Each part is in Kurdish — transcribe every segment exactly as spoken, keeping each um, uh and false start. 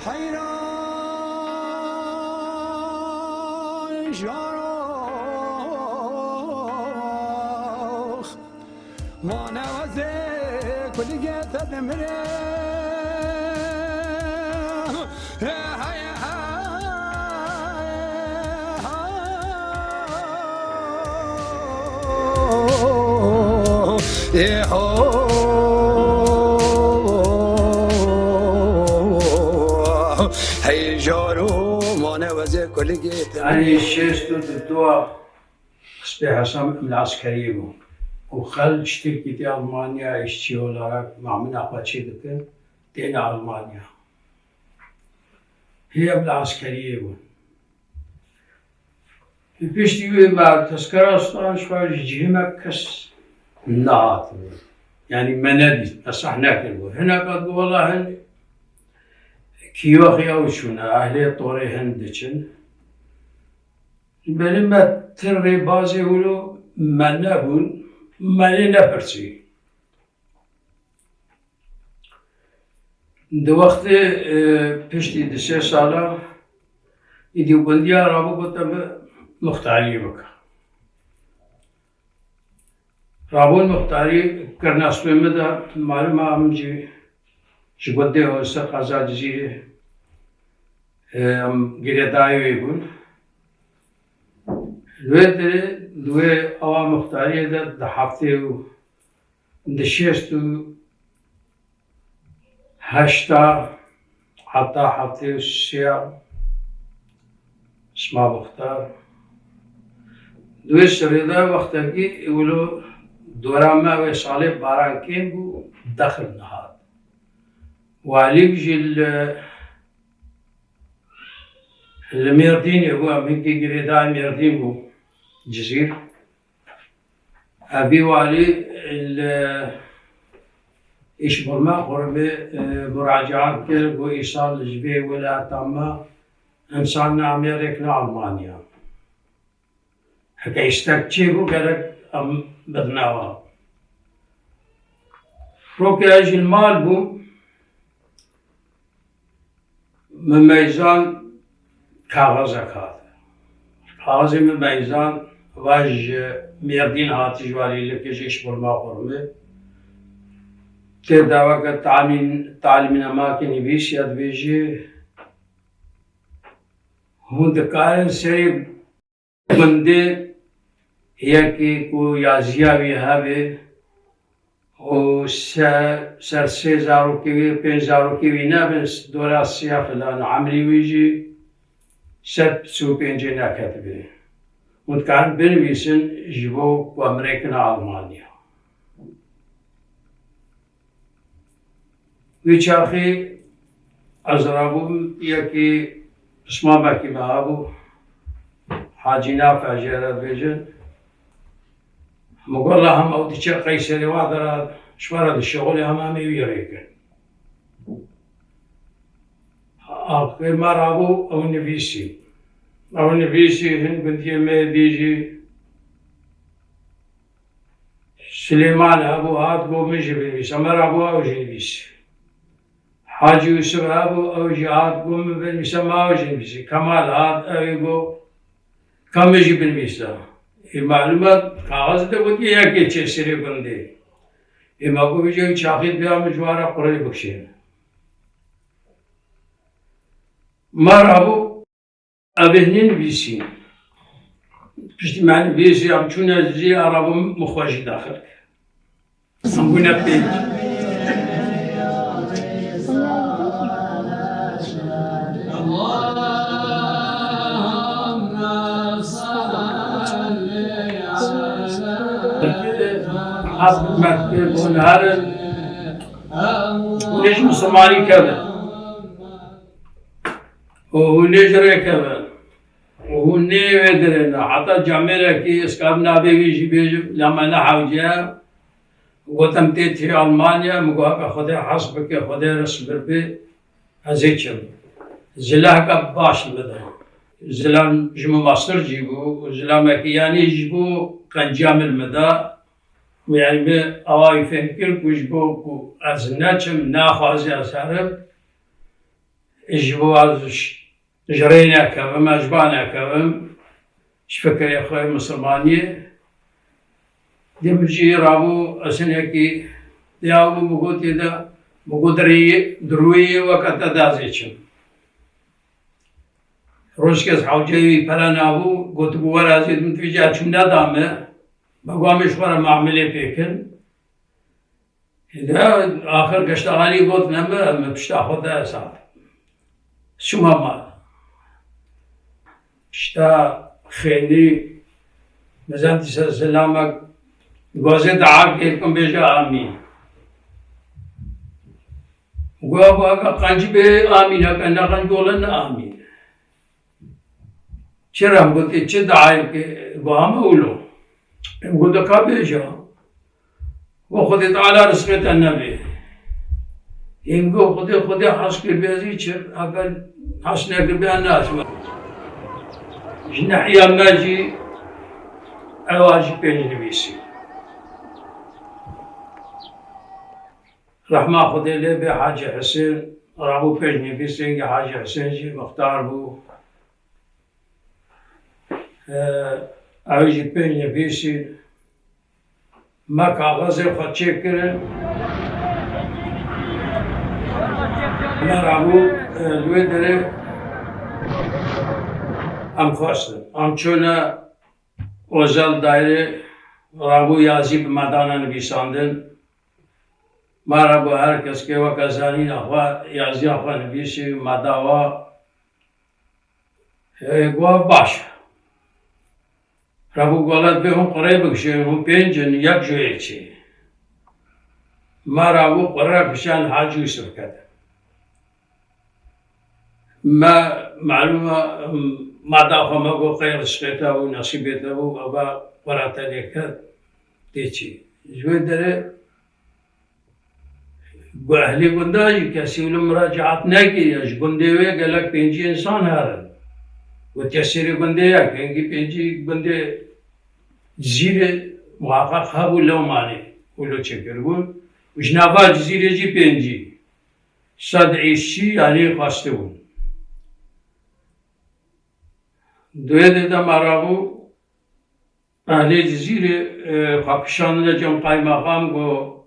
Heyran jaro, mane wezê kuligê te dimire. Hey, hey, hey, hey. Ê ho, hey jaro, mane wezê kuligê te. Yanî şêst û du xistê Hesam li eskeriyê bû. Û xel ji Tirkî tê Almanya, îşçî olarak mamina xwe çê dikin, têne Almanya. Hê ev li eskeriyê bûn. Piştî wê me tezkera stan ji xwe ji cihê me kes nehatibû. Yanî me nedît, me sehne kiribû. Hinek hat got, wela hin kîyoxê ew çûne, ehlê torê hin diçin. Ji berî me ti rêbazê wilo me nebûn, me lê nepirsî. Di wextê, e, piştî di sê sala, îdî gundiya rabû got, em bi muxtariyê bikin. Rabûn muxtarî kirine stûyê min de, malûm e, em jî ji gundê Hewser, qeza Cizîrê, e, em girêdayî wê bûn. Li wê derê, li wê awa muxtariyê de di heftê û di şêst û heşta heta heftê û sê Sima Muxtar. Di wê serê de wextekî wilo dora me wê salê baran kêm bû, dexil nehat. Walî jî li, li Mêrdînê bû, em hinkî girêdayî Mêrdîn bû, Cizîr. Evî walî li Îşbirma Xurmê, e, muracaat kir, got, îsal ji vê welata me însan namê rêkine Almanya. Heke îstek çêbû, gerek em bidine wan. Rokê ez jî li mal bûm, min meyzand kaxezek hat. Kaxezê min meyzand, va ji Mêrdîn hat, ji walîlikê, ji Îşbirma Xurmê. Tê de weke talîm-, talîmnamakê nivîsî ya, dibêjî, hûn dikarin serê gundê yekê ku yaziya wî hebe û se-, ser sê zarokê wî, pênc zarokê wî nebin, dora siya filan, emrî wî jî sed sî û pêncê neketibe. Hûn dikarin binivîsin ji bo ku em rêkine Almanya. Wî çaxî ez rabûm, yekî pismamekî me hebû, Hacî Nafe jê re dibêjin. Min got, "La hem ew diçe Qeyserê, wa dera ji we re dişixulê, hem em ê wî rêkin." Axê me rabû, ew nivîsî. Ew nivîsî, hin gundiyê me dî jî Silêman hebû, hat got, "Min jî binivîse." Me rabû, ew jî nivîsî. Hacî Yûsif hebû, ew jî hat got, "Min binivîse." Me ew jî nivîsî. Kemal hat, ew ê got, "Ka min jî binivîse." Ê, malûm e, kaxez de gotiye yekê çê serê gundê. Ê, me got, "Vêca wî çaxî dibe, min ji wan re qurê bikişêne." Me rabû, Evê hinî nivîsî. Piştî me nivîsî, em çûne jî, arabû min xwe jî daxil. Em bûne pênc. Hat me bûn herin. Hûn ê ji misilmanî kevin. Û hûn ê ji rê kevin. Û hûn nê wê dirêne. Heta camêrekî ez karim navê wî jî bêjim, lema ne hewce ye. Gotim tê tê Almanya, min got, "Heke Xwedê hes bike, Xwedê ris bir bê, ez ê çim." Zileheke baş min da. Zilam ji min mastir jî bû, û zilamekî yanî ji bo qenciya min min da. Û yanî min awa wî fêm kir ku ji bo ku ez neçim, naxwaze ez herim. Ji bo ez ji, ji rê nekevim, ez ji ba nekevim, ji fikirê xwe yê misilmaniyê. Dê min jî rabû, ez hinekî diya bû, min gotê de, min got, "Di rêyê, di rûyê weke te dazê çim." Rojkê ez hewceyê wî pere nabû, gotibû, "Were ez ê min tu vêca çûm neda me." Me got, "Em ê ji xwe re mamilê pê kin." Ê, axir geşta Alî got, "Ne me, min pişta xwe de ez hatim." Çûma mal. Pişta xênî, mezan dîsa zilamek, gazê dua kir, kum bêje amîn. Gua, gua, ka qencî bê amîn, heke ne qencî ole ne amîn. Çira gotê, çi duayê bike, gua me wilo. Em gotê, ka bêje. Wa Xwedê Teala rizqê te nebê. Em go Xwedê, Xwedê hez kir bê, ez ê çi, heke hez nekir bê, ez naçim. Ji nehiya me jî ewa jî pênc nivîsî. Rehma Xwedê lê bê Hacî Hisên, rabû pênc nivîsên, Hacî Hisên jî muxtar bû. Ew jî pênc nivîsî, me kaxezê xwe çêkirin. Me rabû, e, li wê derê em xwestin. Em çûne Ozel daîre, rabû yazî bi me dane nivîsandin. Me rabû her kes kê weke zanîna xwe, yaziya xwe nivîsî, me da wa. Ê, gua baş. Rabû golet bê hûn qurê bikişên, hûn pênc in, yek ji wê çê. Me rabû qure kişand Hacî Yusuf ket. Me, malûm e, me da xwe me got qey rizqê te bû, nesîbê te bû, eva qura te lê ket, tê çi. Ji wê derê Gu-, ehlê gunda jî kesî wilo muracaat nekiriye. Ji gundê wê gelek pêncî însan herin. Got kesê rê gundê yek, hingî pêncî gundê Cizîrê muheqeq hebû, lew manê wilo çêkiribûn. Û ji nava Cizîrê jî pêncî sed îşçî, yanî xwestibûn. Di wê dê de me rabû, Ehlê Cizîrê, e, xwe kişandine cem qaymaqam, got,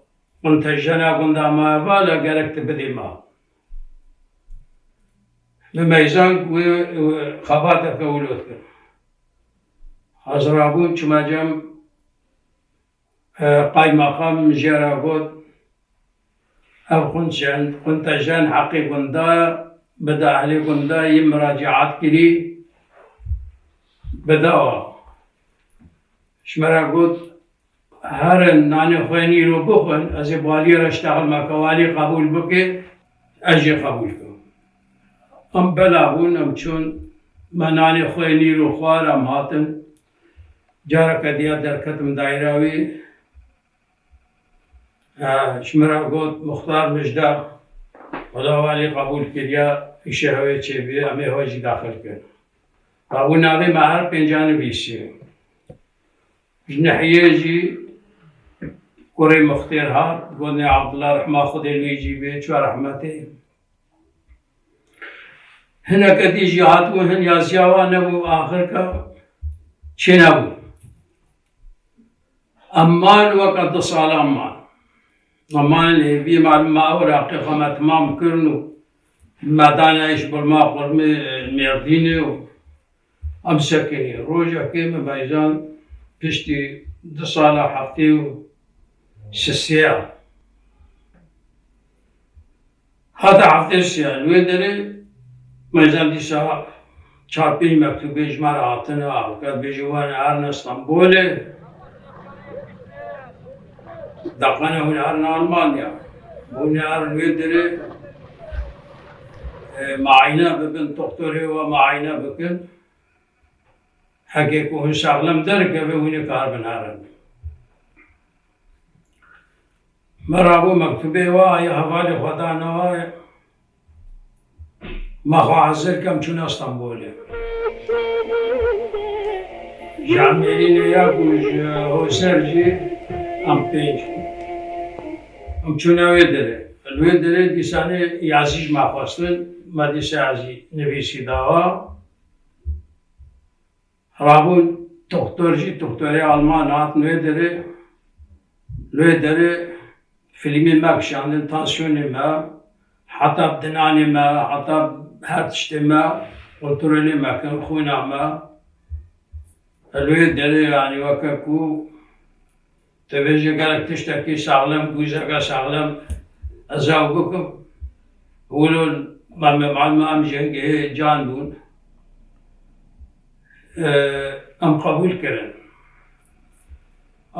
"Qintejena gunda me eva, le gerek tu bidê me." Bi meyzan wê, e, xebateke wilo dikir. Ez rabûm çûme cem, e, qaymaqam, min jê re got, Ev xunçen, xuntejen heqê gunda ye, bide ehlê gunda, yê muracaat kirî, bide wa. Ji me re got, herin nanê xwe yên îro bixwin, ez ê bi waliyê re ji texil me ke walî qebûl bike, ez jê qebûl kim. Em bela bûn, em çûn, me nanê xwe yên îro xwar, em hatin. Careke diya derketim daîra wî. Ha, ji min re got, Muxtar Mijda, wela walî qebûl kiriya, îşê hewe çêbî, em ê hewe jî daxil kin. Rabû navê me her pênca nivîsî. Ji nehiyê jî kurê Muxtêr hat, gotinê Abdullah, rehma Xwedê li wî jî bê, çû rehmetê. Hineke dî jî hatibû, hin yaziya wan nebû, axirka çênebû. Em man weke du salan man. Em man li hêviyê me, me ewraqê xwe me timam kirin û me dane ji birma qurmê, e, Mêrdînê û em sekinî. Rojekê min veyzan piştî du sala heftê û sisê ya. Heta heftê sê ya li wê derê, meyzan dîsa çar pênc mektûbê ji me re hatine, û ket bêjin wan herin Stenbolê. Deqene hûn herin Almanya. Hûn herin wê derê, e, muayene bibin, doktorê we muayene bikin. Heke ku hûn saxlem derkeve, hûn ê karibin herin. Me rabû mektubê wa ya hevalê xwe dane wa, me xwe hazir kem çûne Stenbolê. Ji Emêrînê ya ku ji Hoser jî em pênc. Em çûne wê derê. Li wê derê dîsanê yazî ji me xwestin. Me dîsa jî nivîsî dawa. Rabûn doktor jî, doktorê Alman hat wê derê, li wê derê fîlmê me kişandin, tansiyonê me, heta dinanê me, heta her tiştê me kontrolê me kirin, xwîna me. Li wê derê, yanî weke ku tu bêjî gelek tiştekî saxlem, gûzeke saxlem ez ew bikim. Wilo me, me, me, me em jî hingê can bûn. Em qebûl kirin.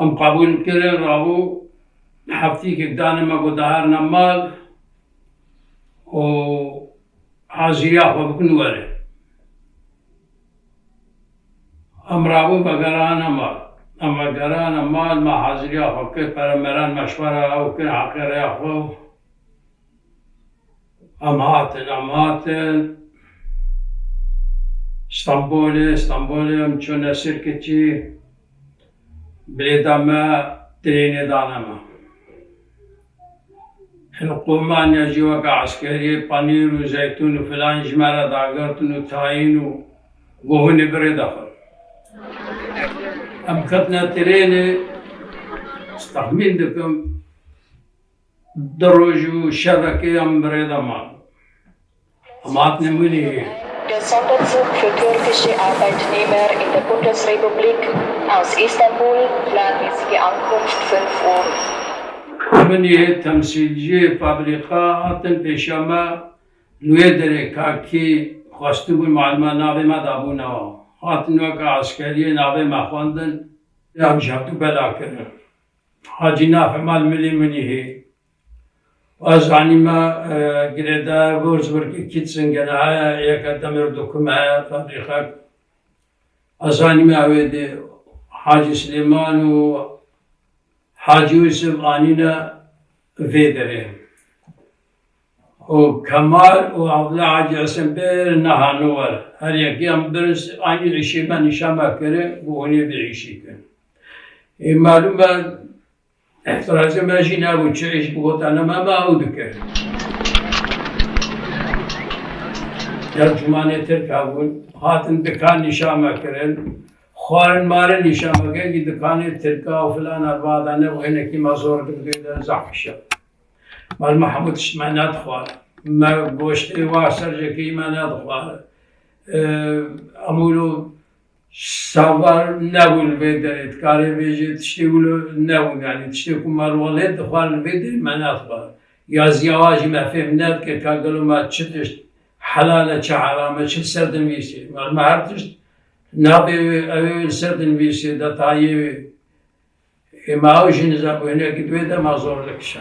Em qebûl kirin, rabû heftîkek dane me, got, "Daherine mal û haziriya xwe bikin, werin." Em rabûn vegerane mal. Em vegerane mal, me haziriya xwe kir, peremeran me ji xwe re ew kir, heqê rêya xwe. Em hatin, em hatin Stenbolê, Stenbolê em çûne Sirkitçî, bilêta me, trênê dane me. Hin qomaniya jî weke eskeriyê panîr û zeytûn û filan ji me re dagirtin û tayîn û got, "Hûn ê bi rê de xwin." Em ketine trênê, ez texmîn dikim, du roj û şevekê em bi rê de man. Em hatine Munîhê. Der Sonderzug für türkische Arbeitnehmer in der Bundesrepublik aus Istanbul, planmäßige Ankunft fünf Uhr. Munîhê temsîlciyê fabrîka hatin pêşiya me, li wê derê ka kî xwestibûn, malûma navê me dabûna. Hatin weke eskeriyê navê me xwendin, em ji hevdû bela kirin. Hacî Nafe mal milî Munîhê. Ez zanîme, e, girêdayê Würzburgê Kitzingen heye, yeke demir dokum heye, fabrîxek. Ez zanîme ew ê dê Hacî Silêman û Hacî Yûsif anîne vê derê. Û Kemal û Abdullah Hacî Hesen bir nehane wer. Her yekê em birin s-, anî îşê me nîşan me kirin, got hûn ê vê îşê kin. Ê malûm e, Îhtiracê me jî nebû, çi îş bigotane me, me ew dikir. Tercûmanê Tirk hebûn, hatin dikan nîşan me kirin, xwarin marin nîşan me kirin, ki dikanê Tirka û filan erbada nebû, hinekî me zor dikir, dê de zehf kişa. Mal Mehmûd tişt me nedixwar, me goştê wa serjekê me nedixwar. Ee, em wilo Savar nebû li vê derê, dikarê bêjê tiştê wilo nebû, yanî tiştê ku me li welêt dixwar li vê derê me nedixwar. Ya ziyawa jî me fêm nedikir ka gelo me çi tişt helal e, çi heram e, çi li ser dinivîsê. Me, me her tişt navê wê, ew ê wê li ser dinivîsê, detayê wê. Ê me ew jî nizam, wêneyekî divê de me zor dikişa.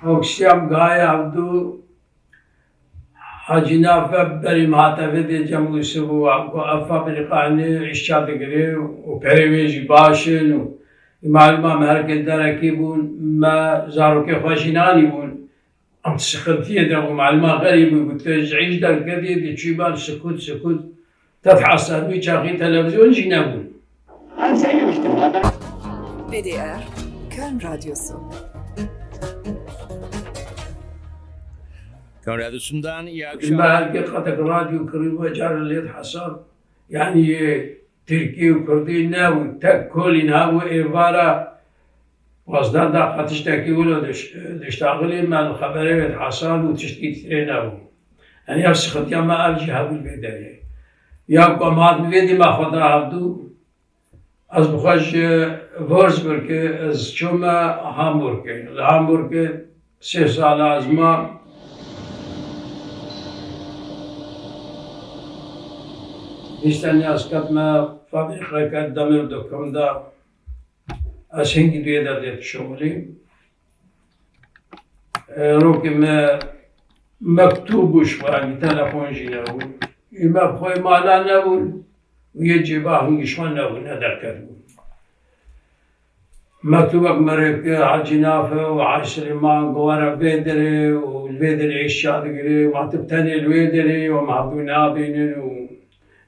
Ew kişiyam gayê hevdû Hacî Nafe berî me hate vê dê Cem Yûsif û got, ev fabrîka hinê îşça digirê û perê wê jî baş in û malûma me herkê derekî bûn, me zarokê xwe jî nanî bûn. Em di sıkıntiyê de bû, malûma xerîb bû, got, "Te ji îş derketî, diçû ber sukût, sukût." Te dihesabî çaxî televizyon jî nebûn. Ben sevmemiştim ya. Ben B D R Köln Radyosu. Köln Radyosu'ndan iyi akşamlar. Me herkê qetek radyo kirî ve carê lê dihesab. Yani, e, Tirkî û Kurdî nebû, tek kolîn hebû êvara pazdeh deqa tiştekî wilo diş-, diştaxilî me li xeberê wê dihesab û tiştkî tê nebû. Yanî ev sixintiya me ev jî hebû li vê derê. Ya ku em hatin vê dî me xwe da hevdû, ez bi xwe ji Würzburgê ez çûme Hamburgê. Li Hamburgê sê sala ez ma. Dîsteniya ez ketime fabrîqeke demir dokum de. Ez hingî duyê derdê dişuxulîm. E, rokê me mektûb û ji xwe, yanî telefon jî nebûn. Ê me bi xwe mala nebûn û yê cêba hingî ji xwe nebûn, ne derket bûn. Mektûbek me rê kir, Hacî Nafe û Hacî Silêman, got were vê derê û li vê derê îşça digirê û ma tu bi tenê li wê derê û em hevdû nabînin û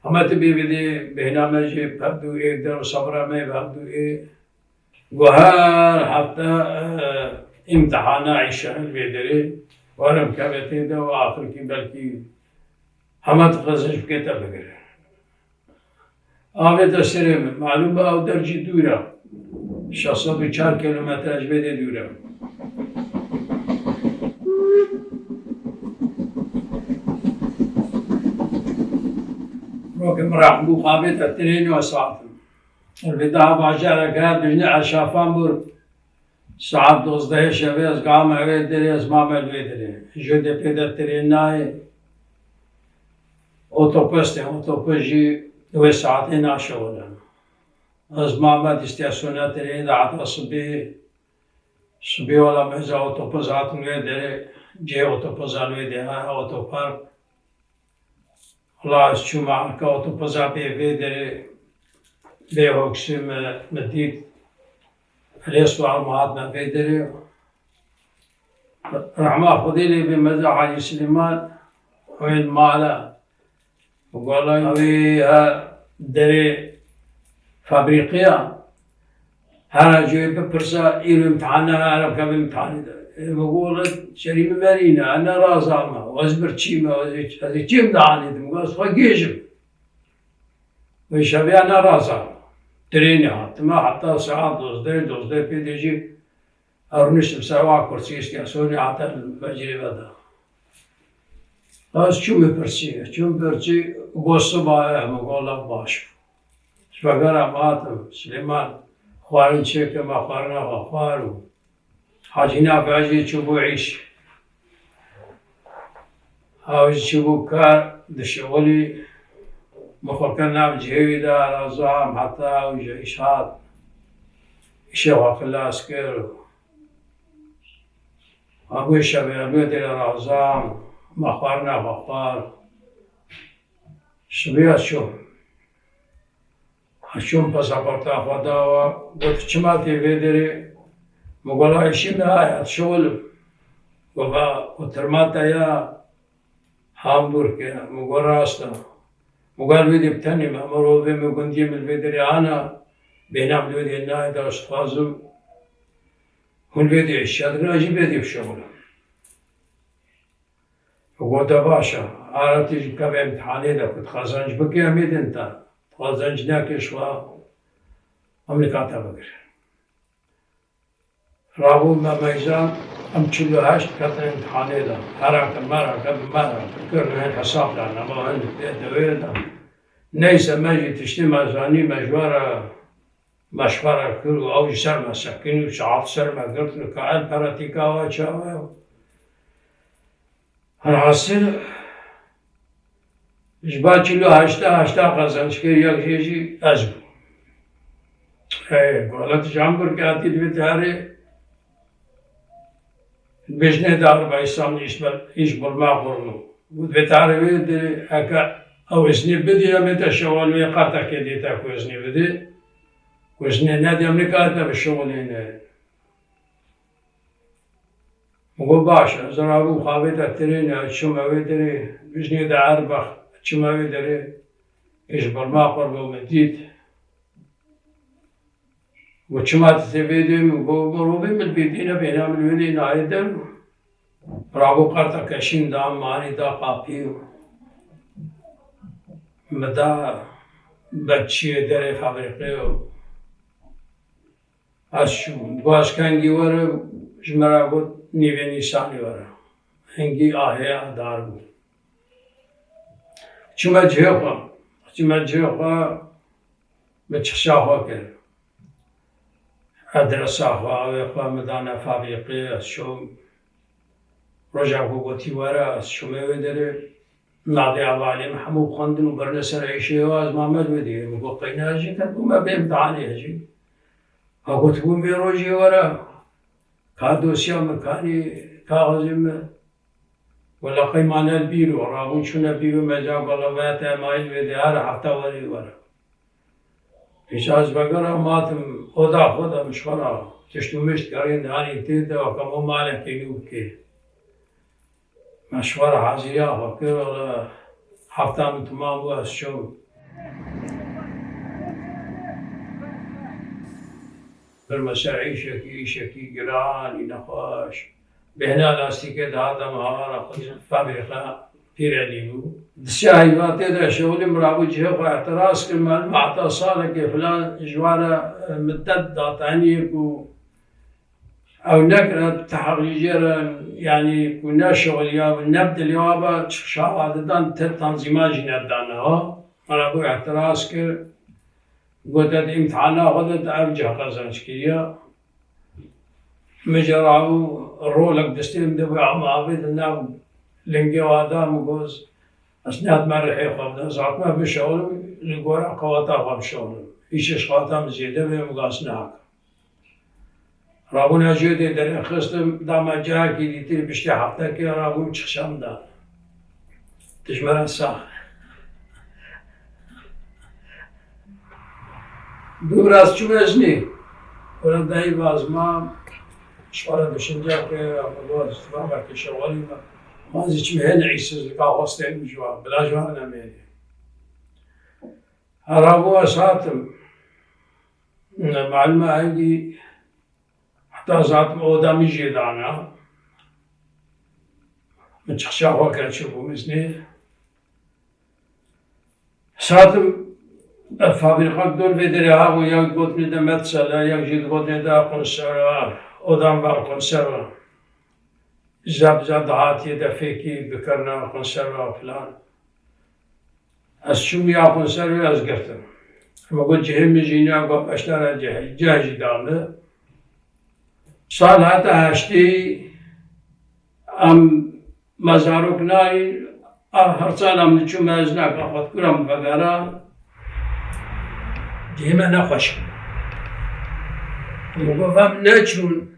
hema tu bê vê dê bêhna me jî bi hevdû ê der û sebra me bi hevdû ê. Got her hefte, e, îmtihana îşa li vê derê werim keve tê de û axirkî belkî hema dixwazin ji bike te bigire. Avête serê min. Malûm e ew der jî dûr e. Şeş sed û çar kilometre ji vê de dûr e. Rokê min rehm bû, avête tirênê wes hatim. Elbette ha bajareke dijne Erşafan bûr. Saet dozdehê şevê ez gama wê derê, ez mame li wê derê. Ji dê pê de tirên nayê. Otobus tê, otobus jî wê saetê naşewile. Ez mame di îstasyona tirênê de heta sibê. Sibê wela mêza otobus hatin wê derê, cihê otobusan wê derê, ha, otopark. Wela ez çûme arka otobusa bê vê derê, bê hoksê me, me dît. Lê sual me hatime vê derê. Rehma Xwedê lê bê, mêza Hacî Silêman, wê li mala. Gola wê ha derê fabrîqeya. Hera ji wê bipirsa, îro îmtihana, hera bikeve îmtihanê de. Ê, min got, wela serî min verîne, ez ne razama, ez birçî me, ez ê, ez ê çi îmtihanê dim, ez xwe gêj im. Wê şevê ne razama. Tirênê hatime, heta saet dozdeh, dozdeh pê de jî ew rûniştim ser wa kursî, îstasyonê hate li mecrê ve de. Ez çûm pirsî, çûm pirsî, got siba ye, min got, wela baş. Ji vegera me hatim, Silêman, xwarin çêke, me xwarina xwe xwar û Hacî Nafi jî çûbû îş. Ew jî çûbû kar, dişewilî, min xwe kir nav cihê wî de, razam, heta ew ji îş hat. Îşê xwe xilas kir. Ew şevê em wê derê razam, me xwarina xwe xwar. Sibê ez çûm. Ez çûm pasaporta xwe da we, got, çima tê vê derê? Min got, wela îşê me heye, ez şixul im. Got, va, û tirma te ya Hamburg e? Min got, rast e. Min got, wê dê bi tenê me, mirov vê min gundiyê min li vê derê ana, bêhna min li wê derê nayê de, ez dixwazim hûn vê derê îşe dikin, ez jî vê derê bişixulim. Gote, baş e, ara tu jî bikeve îmtihanê de, ku tu qezenc bikî, em ê din te. Tu qezenc nekî, ji xwe em nika te bigirin. Rabû me meyzan, em çil û heşt ketin îmtihanê de. Hereke mereke bi me re kir, hên hesab de, nema hên pê de wê de. Neyse, me jî tiştê me zanî, me ji we re meşwere kir û ew ji ser me sekinî û saet ser me girtin û ka el peretîka we çawa ye. Herhasil, ji ba çil û heşta, heşta qezenc kir, yek jê jî ez bûm. Hey, gola tu ji Hamburg hatî, divê tu herê. Bêjinê dar be îsan îş bel-, îş bulma qurnu. Û divê tarê wê di eke ew iznî bidî, em ê te şewal wê qertekê dê te ku iznî bidî. Ku iznê nedî, em nikare te bişewilêne. Min got, baş e, ez rabûm xavê te tirêne, ez çûme wê derê, bêjinê de erbex, çûme wê derê, îş bulma qurnu min dît. Got, çima tu tê vê dê? Min got, mirovê min bê dî ne bêhna min wê dê nayê der. Rabû qerteke şîn da min, anî da qapî û min da bekçiyê derê fabrîqê û ez çûm. Got, ez kengî were, ji min re got, nîvê nîsanî were. Hingî ahê dar bû. Çûme cihê xwe. Çûme cihê xwe, min çixşa xwe kir. Adresa xwe, avê xwe min dane fabrîqê, ez çûm. Roja ku gotî were, ez çûme wê derê. Navê hevalê min hemû xwendin û birine ser êşê we, ez mame li wê derê. Min got, qey ne ez jî ketbûme bê îmtihanê ez jî. Ha gotibûn vê rojê were, ka dosya min, kanî kaxizê min. Wela qey mane li bîro, rabûn çûne bîro, me ca gola veya te emayî li wê de, her hefta werî were. Îşa ez vegera matim oda xwe de, min ji xwe re tişt û mişt geriyên de, hanî tê de, weke min malekê nû bikê. Me ji xwe re haziriya xwe kir, wela hefta min temam bû, ez çûm. Birme ser îşekî, îşekî giran, nexweş. Bêhna lastîkê dihate me hawara xwe, fabrîka Pîrelî bû. Di sê heyva tê de şewilî min rabû cihê xwe îtiraz kir, me heta salekê filan ji wan re, e, middet da teniyê ku ew nekire, teheq jê re, yanî ku neşewiliya, ne bi dilê wa be, çi şawa didan, te tanzîman jî nedane ha. Me rabû îtiraz kir. Gote, di îmtihana xwe de tu ev cih qezenc kiriye. Min jî rabû rolek destê min de bû, em avê di nav lingê wa da, min got, ez nehatime rihê xwe bidem, ez hatime bişewlim, li gora qeweta xwe bişewlim. Îşê ji qeweta min zêde bê, min got, ez nakim. Rabûna jê dê derê xistim, da me cihekî dîtir, piştî heftekê rabûm çixşam da. Dijmera sax. Dû rast çûm ez nî. Wela dayî vazma, ji xwe re düşünce ke, ama bu, vazma ke şewalî me. Vazî çim hene îşsizlika xwestê min ji wan, bila ji wan nemêrê. Rabû ez hatim. Malum e hingî heta ez hatim oda min jê dana. Min çixça xwe kir çûbûm îznê. Satim, e, fabrîka dor vê derê hebû, yek digotinê de Medsel e, yek jî digotinê de konserve, odan ber konserve. Zeb zeb dihatiyê de fêkî bikirine konserve filan. Ez çûm ya konserve ez girtim. Me got cihê min jî niya, got beşdara cihê, cih jî da min. Sal heta heştê em me zarok nayîn, a her sal em diçû me ez naka xwe dikura min vegera. Cihê me nexweş bû. Min got, em neçûn.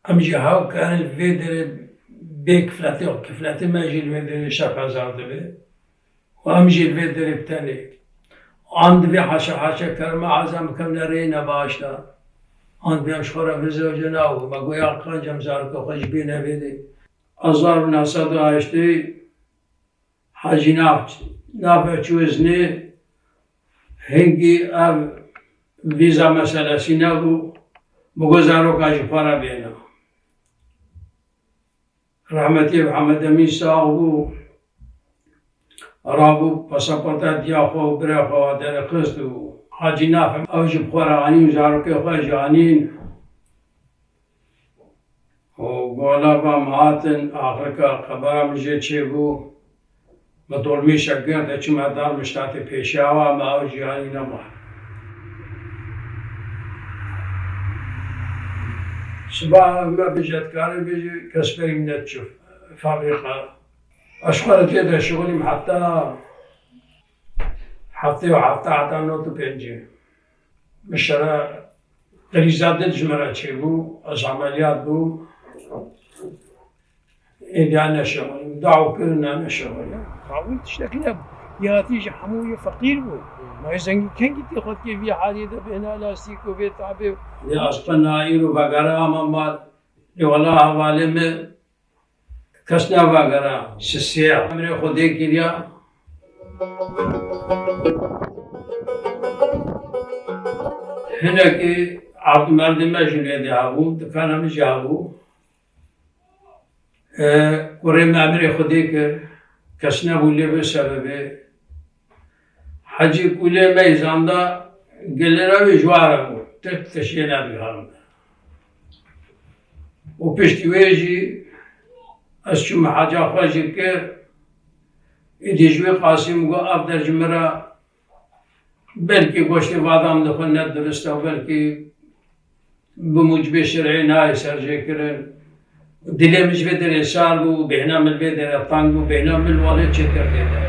Em jî hew ke li vê derê bê kifletê, kifletê me jî li vê derê şev hezar dibe. Û em jî li vê derê bi tenê. An divê haşa haşa kerime ezan bikevne rêyê nebaş de. An divê em ji xwe re vizewicin, aw, me goya qenc em zarokê xwe jî bêne vê dê. Hezar û neh sed û heştê Hecî Naf, Nafe çû îznê, hingî ev vîza meselesî nebû, bi got zaroka ji xwe re bêne. Rehmetî Mihemed Emîn sax bû, rabû pasaporta diya xwe û birê xwe wa derxist û Hecî Naf ew jî bi xwe re anîn û zarokê xwe jî anîn. Û gola va em hatin, axirka xebera min jê çêbû. Me dolmîşek girt, çûme dar miştatê pêşiya wa, me ew jî anî nema. Siba me bêje, dikarê bêjî, kes berî min nediçû fabrîka. Ez xwe re tê de şixulîm heta heftê û heft, heta nod û pêncî. Min şere krîza dil ji min re çêbû, ez emeliyat bûm. Êdî ya neşewirîm, daw kirin ya neşewirîm. Qawî tiştekî nebû. Yê hatî ji hemû yê feqîr bû. Ma yê zengî kengî tê xwe dikê vî halê de bêhna lastîk û vê tabê. Lê ez xwe nayîr û vegera ama mal. Lê wela hevalê min kes navegera. Sisiya. Emrê Xwedê kiriya. Hinekî erd û merdê me jî lê de hebû, dikana min jî hebû. E, kurê me emrê Xwedê kir, kes nebû lê vê sebebê. Hecî ku lê meyzanda gelera wê ji wa re bû, tek tiştê nedigihandin. Û piştî wê jî ez çûme heca xwe jî kir, êdî ji wê qasî min got, ev der ji min re Belkî goştê vadan li xwe ne dirist e, belkî bi mucibê şerî nayê serjêkirin. Dilê min ji vê derê sar bû, bêhna min li vê derê teng bû, bêhna min li welê çêtir tê de.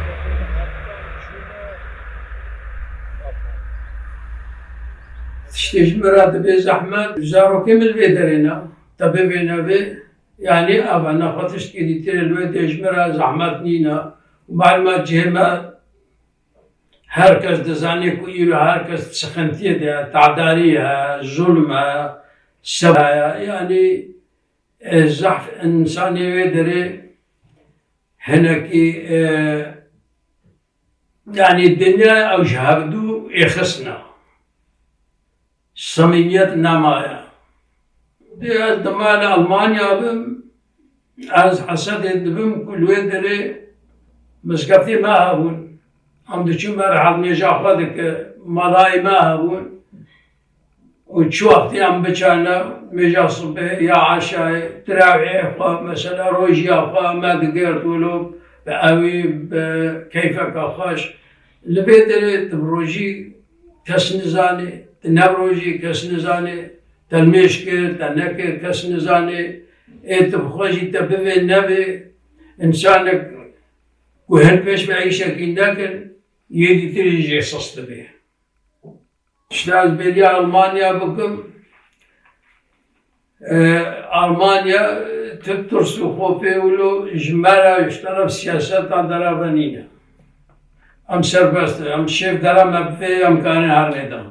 Tiştê ji min re dibe zehmet, zarokê min li vê derê ne. Te bivêne vê, yanî ev e, nexwe tiştekî dîtir li wê dê ji min re zehmet nîne. Û malûma cihê me Her kes dizane ku îro her kes di sixintiyê de ye, tedarî ye, zulm e, seba ye. Yanî, e, zehf însanê wê derê hinekî, e, yanî dinya ew ji hevdû êxisna. Samîmiyet nemaye. Dê ez dima li Almanya bim, ez hesedê dibim ku li wê derê mizgeftê me hebûn. Em diçûn ber hev, mêja xwe dike, malayê me hebûn. Û çi wextî em biçane, mêja sibê ya eşayê, terawihê xwe, mesela rojiya xwe me digirt wilo, bi ewî, bi keyfeke xweş. Li vê derê tu bi rojî kes nizanê, tu ne bi rojî kes nizanê, te nimêj kir, te nekir, kes nizanê. Ê tu bi xwe jî te bivê nevê, însanek ku hin pêş ve îşekî nekin, yê dîtirî jê sist dibê. Îşte ez bêriya Almanya bikim. E, Almanya, e, tu tirs û xofê wilo ji me re, ji teref siyaseta dera ve nîne. Em serbest in, em şêv dera me bivê, em karin her nêdan.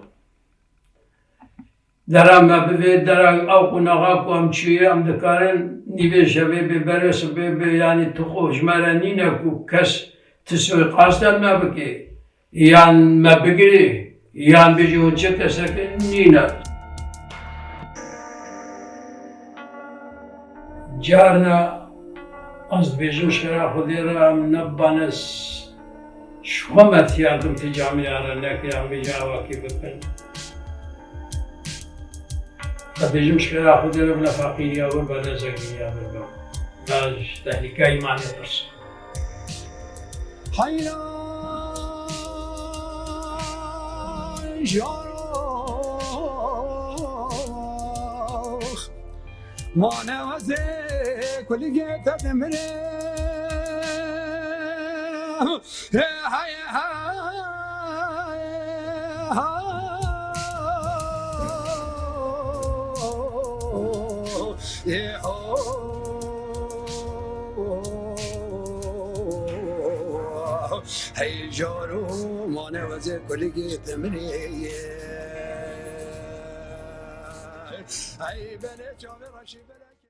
Dera me bivê, dera ew qonaxa ku em çûyê, em dikarin nîvê şevê bê, berê sibê bê, yanî tu xwe ji me re nîne ku kes tu suîqasta me bikê. Yan me bigirî, yan bijî hûn çi kesek in, nîne. Carna ez dibêjim ji xêra Xwedê re, em nebane s-, ji xwe me tiyar bin ti camiya re neke, em bijî awakî bikin. Ez dibêjim ji xêra Xwedê re bila feqîriya wir be lezek dîniya vir be. Me ji tehlîka îmanê tirsim. Heyran jaro mane wezê kuligê te dimire. Hey, hey, hey, hey, hey, ho. Hey, jaro mane wezê kuligê te mirê ye. Hey, belê çavê reşî belê.